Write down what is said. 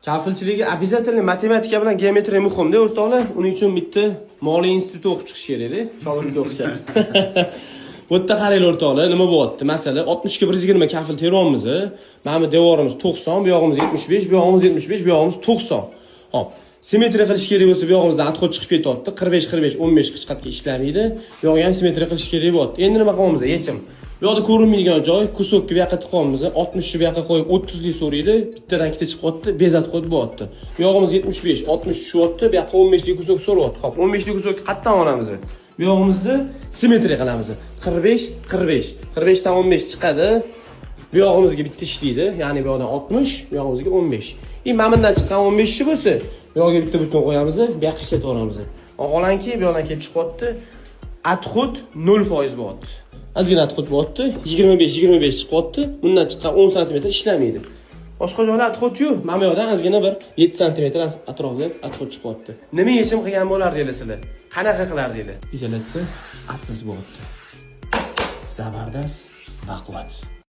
Kafilchiligi обязательно matematika bilan geometriya muhimda, o'rtoqlar. Uning uchun bitta moliya instituti o'qib chiqish kerakda, shogirdga o'xshab. Bu yerda qaranglar, o'rtoqlar, nima bo'lyapti? Masalan, 60 ga 120 kafil teryapmiz. Mana bu devorimiz 90, bu yog'imiz 75, bu yog'imiz 75, bu yog'imiz 90. Hop. Simmetriya qilish kerak bo'lsa, bu yog'imizdan отход chiqib ketyapti. 45 45 15 hech qayerga ishlamaydi. Bu yog'iga ham simmetriya qilish kerak bo'lyapti. Endi nima qilyapmiz? Yechim. Bu yoqda ko'rinmaydigan joy, кусок ni bu yoqqa tiqyapmiz. 60 ni bu yoqqa qo'yib 30 lik so'raydi. Bittadan ikkita chiqyapti, без отход bo'lyapti. Bu yog'imiz 75, 60 tushyapti, bu yoqqa 15 lik кусок so'rayapti. Xo'p, 15 lik кусок qayerdan olamiz? Bu yog'imizni simmetriya qilamiz. 45 45. 45 dan 15 chiqadi. Bu yog'imizga bitta ishlaydi, ya'ni bu yoqdan 60, bu yog'imizga 15. И mana bundan chiqqan 15 bo'lsa, bu yoqqa bitta butun qo'yamiz, bu yoqqa ishlatib yuboramiz. Vaholanki, bu yoqdan kelib chiqyapti. Отход 0% bo'lyapti. Ozgina отход bo'lyapti. 25 25 chiqyapti. Bundan chiqqan 10 sm ishlamaydi. Boshqa joyda отход yo'q. Mana bu yoqdan ozgina bir 7 sm atrofida отход chiqyapti. Nima yechim qilgan bo'lardinglar sizlar? Qanaqa qilardinglar? Izolyatsiya atlas bo'lyapti. Zabardast, baquvvat.